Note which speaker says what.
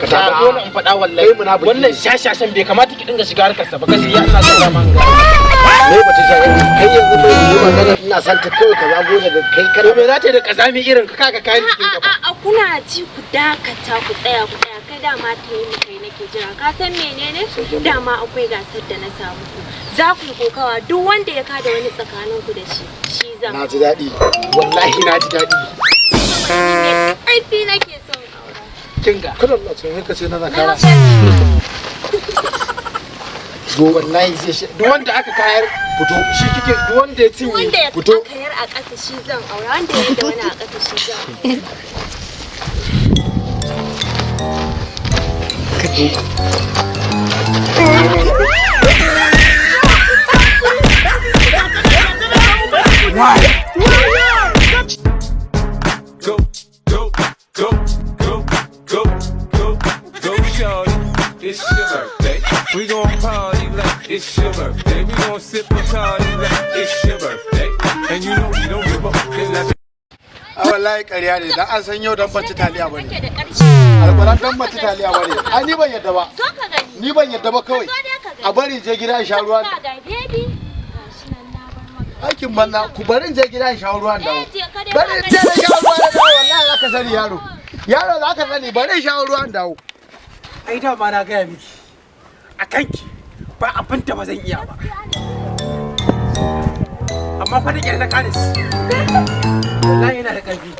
Speaker 1: Ka ta dole in faɗa wallahi.
Speaker 2: Kai munafiki.
Speaker 1: Wannan shashashan bai kamata ki dinga shiga harkarsa ba, gaskiya ina son dama in ga.
Speaker 2: Me ba ta shaye kai yanzu bai yi magana, ina son ta kawai ka zago daga kai
Speaker 1: To
Speaker 2: kana
Speaker 1: me za ta yi da kazami irin ka? Kaga kayan jikin ka ba.
Speaker 3: A kuna ji, ku dakata, ku tsaya, ku tsaya. Kai, dama ta yi kai nake jira. Ka san menene? Dama akwai gasar da na samu, ku za ku yi kokawa, duk wanda ya kada wani tsakanin ku da shi, shi zan.
Speaker 2: Na ji daɗi.
Speaker 1: Wallahi na ji daɗi.
Speaker 3: Ƙarfi nake son aura.
Speaker 1: Kinga.
Speaker 2: Kada Allah sai ka ce na
Speaker 3: Na
Speaker 2: zakara.
Speaker 1: Zo, wallahi zai shi duk wanda aka kayar
Speaker 2: Fito.
Speaker 1: Shi kike, duk wanda ya cinye.
Speaker 3: Wanda ya
Speaker 2: Fito.
Speaker 3: aka yar a ƙasa shi zan aura, wanda ya da wani a ƙasa shi zan aura.
Speaker 4: Go, go, go, go, go, go, go, shorty. It's your birthday. We gon' party like it's your birthday. We gon' sip Bacardi like it's your birthday. And you know we don't give up. 'Cause that's
Speaker 2: A wallahi ƙarya ne, dan an san yau dan ban ci taliya bane.
Speaker 3: Kake da ƙarshe.
Speaker 2: Alƙur'an dan ban ci taliya bane. Ai ni ban yadda ba.
Speaker 3: Zo ka gani.
Speaker 2: Ni ban yadda ba kawai.
Speaker 3: Zo dai ka gani.
Speaker 2: A bari je gida in sha ruwa.
Speaker 3: Ka ga baby. Gashi nan na bar maka.
Speaker 2: Aikin banza, ku bari in je gida in sha ruwa in dawo.
Speaker 3: Eh, je ka dai.
Speaker 2: Bari in je na sha ruwa na dawo, wallahi zaka sani yaro. Yaro, zaka sani, bari in sha ruwa in dawo.
Speaker 1: Ai dama na gaya miki, a kanki ba abin da ba zan iya ba, amma fa da ƙyar na kare shi, wallahi yana da ƙarfi.